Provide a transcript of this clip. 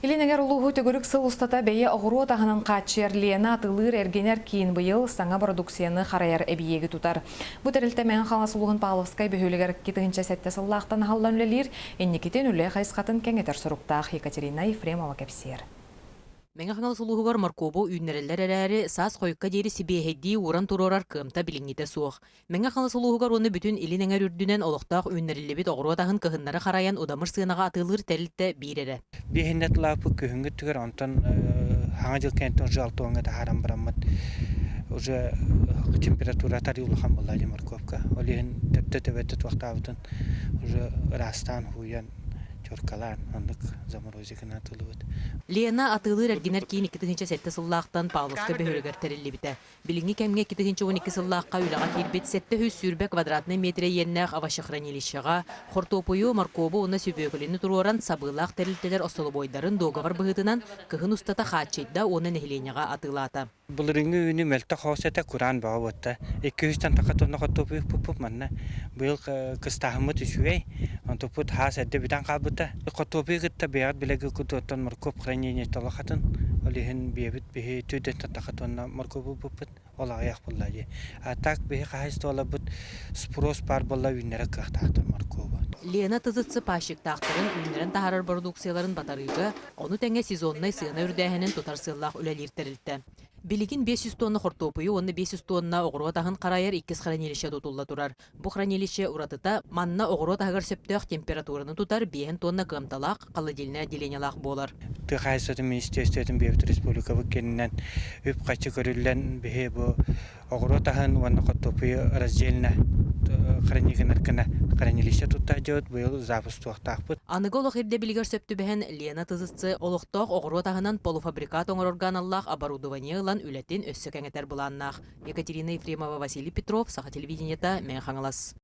Илин Эҥэр улууһу төгүрүк сыл устата бэйэ оҕуруот аһынан хааччыйар Лена атыылыыр эргинэр киин быйыл саҥа бородууксуйаны харайар эбийиэги тутар. Бу тэрилтэ Мэҥэ Хаҥалас улууһун Павловскай бөһүөлэгэр 2007 сыллаахтан аһыллан үлэлиир. Инникитин үлэ хайысхатын кэҥэтэр соруктаах Екатерина Ефремова кэпсиэр. Мэҥэ Хаҥалас улууһугар моркуобу үүннэрэллэр эрээри, саас хойукка диэри сибиэһэйдии ууран туруорар кыамта билиҥҥитэ суох. Мэҥэ Хаҥалас улууһугар уонна бүтүн Илин Эҥэр үрдүнэн олохтоох үүннэриллибит оҕуруот аһын кыһыннары харайан удамыр сыанаҕа атыылыыр тэрилтэ биир эрэ. Биэһиннэ тылааппыт күһүҥҥү өттүгэр онтон хаҥа дьыл кэнниттэн уже алтуоҥҥа таһааран бараммыт уже температура тарыы улахан буолла дии моркуопка. Ол иһин төптө төбөтө туохтаабытын уже ыраастаан хууйан чуркалаан оннук заморозиканы атыылыбыт. Лена атыылыыр эргинэр киин 2007 сыллаахтан Павловскай бөһүөлэгэр тэриллибитэ. Билиҥҥи кэмҥэ 2012 сыллаахха үлэҕэ киирбит 720 квадратнай миэтэрэ иэннээх овощехранилищеҕа хортуоппуйу, моркуобу уонна сүбүөкүлэни туруоран сабыылаах тэрилтэлэр остолобуойдарын дуогабар быһыытынан кыһын устата хааччыйда уонна нэһилиэнньэҕэ атыылаата. Былырыыҥҥы үүнүү мөлтөх соҕус этэ, кураан бөҕө буолта. 200-тэн тахса тонна хортуоппуйу укпуппут манна. Быйыл кыстааһыммыт үчүгэй, онтуппут хаас эрдэ бүтэн хаалбыта. Хортуоппуйу кытта бэйэҕит билэргит курдук оттон моркуоп хранение толохатын, ол иһин биэбит биһи түүтүттэн тахса тонна моркуоп ылбыппыт, ол аҕыйах буолла дии. А так биһи хаһаайыстыбаларбыт спрос баар буолла үүннэрэр кыахтаахтар моркуобу. Лена ТЗЦ пайщиктаахтарын үүннэрэн таһаарар бородууксуйаларын батарыыга, ону тэҥэ сезоннай сыана үрдээһинин тутар сыаллаах үлэлиир тэрилтэ. Билигин 500 тонна хортуоппуйу уонна 500 тонна оҕуруот аһын харайар иккис хранилище тутулла турар. Бу хранилище уратыта манна оҕуруот аһыгар сөптөөх температураны тутар 5 тонна кыамталаах холодильнай отделениелаах буолар. Тыа хаһаайыстыбатын министерствотын бэйэбит республикабыт кэннинэн үп-харчы көрүллэн биһи бу оҕуруот аһын уонна хортуоппуйу раздельно хранить гына хранилище тутта дьыбыт быйыл запуск туохтаахпыт. Аныгы олох ирдэбилигэр сөп түбэһэн Лена ТЗЦ олохтоох оҕуруот аһынан полуфабрикат оҥорорго аналлаах оборудование ылан үлэтин өссө кэҥэтэр былааннаах. Екатерина Ефремова, Василий Петров, Саха телевидениета, Мэҥэ Хаҥалас.